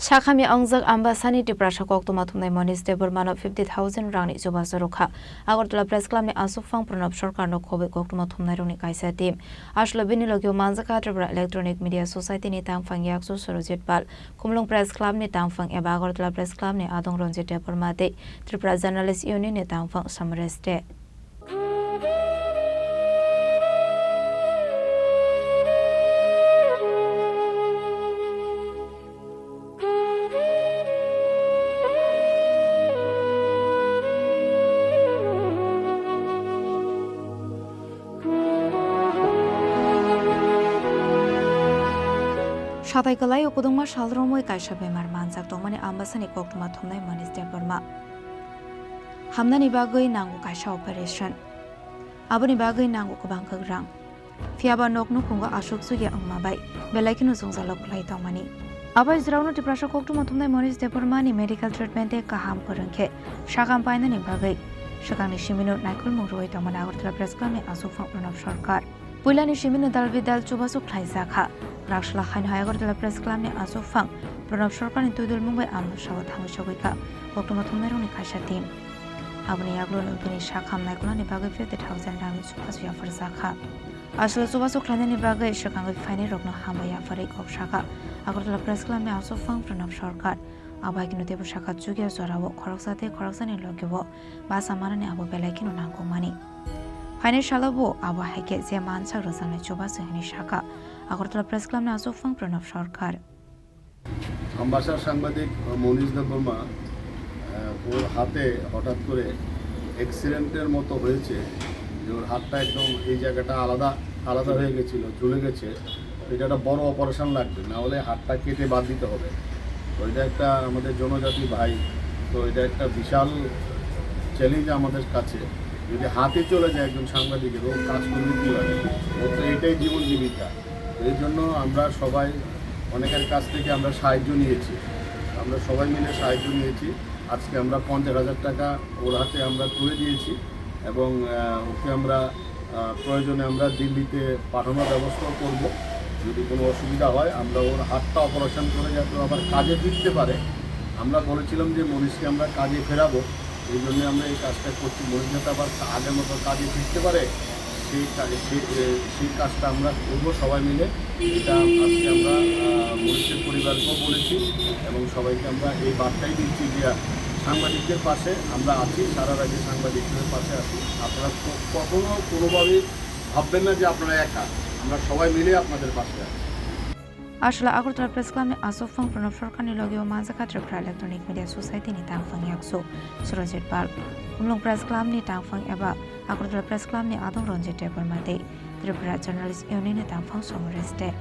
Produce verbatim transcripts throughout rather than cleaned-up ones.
Sakhamya ongjak Ambasani Tiprasa koktwma thumnai Monish Debbarmano fifty thousand rangni chubachu rwkha. Agartala Press Clubni aswkphang Pranab Sarkarno khobwi koktwma thumnairokni kaisa team. Aswkle bini logio manjakha Tripura Electronic Media Societyni tangphang yakchu Surojit Pal, Khumulwng Press Clubni tangphang eba Agartala Press Clubni adong Ranjit Debbarma tei Tripura Journalist Unionni tangphang Samresh Dey. Satai kwlaio kwdwngma sal romwi kaisa bemar manjak tongmani Ambasani koktwma thumnai Monish Debbarma. Hamnani bagwi nango kaisa operation. Aboni bagwi nango kwbang kwk rang. Phiyaba nok nukhungo aswk chukya wngma bai belai kheno jwngjalo kwlai tongmani. Abo Israelno Tiprasa koktwma thumnai Monish Debbarmani medical treatment tei kaham kwrwng khe sakam painani bagwi swkangni simino naikolmung rwui tongmani Agartala Press Clubni aswkphang Pranab Sarkar. Puilani simino dal bidal chubachu khlaijakha. Raksala haino hai Agartala Press Clubni aswkphang Pranab Sarkarni twidulmung bai Ambasao thangwi sogwikha koktwma thumnairokni kaisa team. Aboni yagulo bini sakam naikolnani bagwi fifty thousand rangni chubachu yapharjakha. Aswk chubachu khlainani bagwi swkangwi phainairokno hambai yapharwi kok sakha Agartala Press Clubni aswkphang Pranab Sarkar. Abo hai kheno teibo sakha chukya jorao khoroksa tei khoroksani logio basa manani abo belai kheno nangkukmani. Phainai salo bo abo hai khe je mansak rwjaknai chubachu hwnwi sakha Agartala Press Clubni aswkphang Pranab Sarkar. আম্বাসার সাংবাদিক মনীষ দেববর্মা, আহ, ওর হাতে হঠাৎ করে অ্যাক্সিডেন্টের মতো হয়েছে যে ওর হাতটা একদম এই জায়গাটা আলাদা, আলাদা হয়ে গেছিল, ঝুলে গেছে। তো এটা একটা বড় অপারেশন লাগবে, না হলে হাতটা কেটে বাদ দিতে হবে। তো এটা একটা আমাদের জনজাতি ভাই, তো এটা একটা বিশাল চ্যালেঞ্জ আমাদের কাছে। যদি হাতে চলে যায় একজন সাংবাদিকের, ও কাজ করবে কীভাবে? ওর তো এটাই জীবন জীবিকা। এই জন্য আমরা সবাই অনেকের কাছ থেকে আমরা সাহায্য নিয়েছি, আমরা সবাই মিলে সাহায্য নিয়েছি। আজকে আমরা পঞ্চাশ হাজার টাকা ওর হাতে আমরা তুলে দিয়েছি এবং, আহ, ওকে আমরা, আহ, প্রয়োজনে আমরা দিল্লিতে পাঠানোর ব্যবস্থাও করব। যদি কোনো অসুবিধা হয়, আমরা ওর হাতটা অপারেশন করে যাতে ও আবার কাজে ফিরতে পারে। আমরা বলেছিলাম যে মনীষকে আমরা কাজে ফেরাবো, এই জন্য আমরা এই কাজটা করছি। মনীষ যাতে আবার আগের মতো কাজে ফিরতে পারে, সেই কাজে, সেই, এ, সেই কাজটা আমরা করবো সবাই মিলে। এটা আজকে আমরা, আহ, মনীষের পরিবারকেও বলেছি এবং সবাইকে আমরা এই বার্তাই দিচ্ছি যে সাংবাদিকদের পাশে আমরা আছি, সারা রাজ্যে সাংবাদিকদের পাশে আছি। আপনারা ক-, কখনো কোনোভাবেই ভাববেন না যে আপনারা একা, আমরা সবাই মিলে আপনাদের পাশে আছি। Aswkle Agartala Press Clubni aswkphang Pranab Sarkarni logio manjakha Tripura Electronic Media Societyni tangphang yakchu Surojit Pal, Khumulwng Press Clubni tangphang eba Agartala Press Clubni adong Ranjit Debbarma tei Tripura Journalist Unionni tangphang Samresh Dey.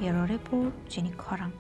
Bureau Report, Chini Khorang.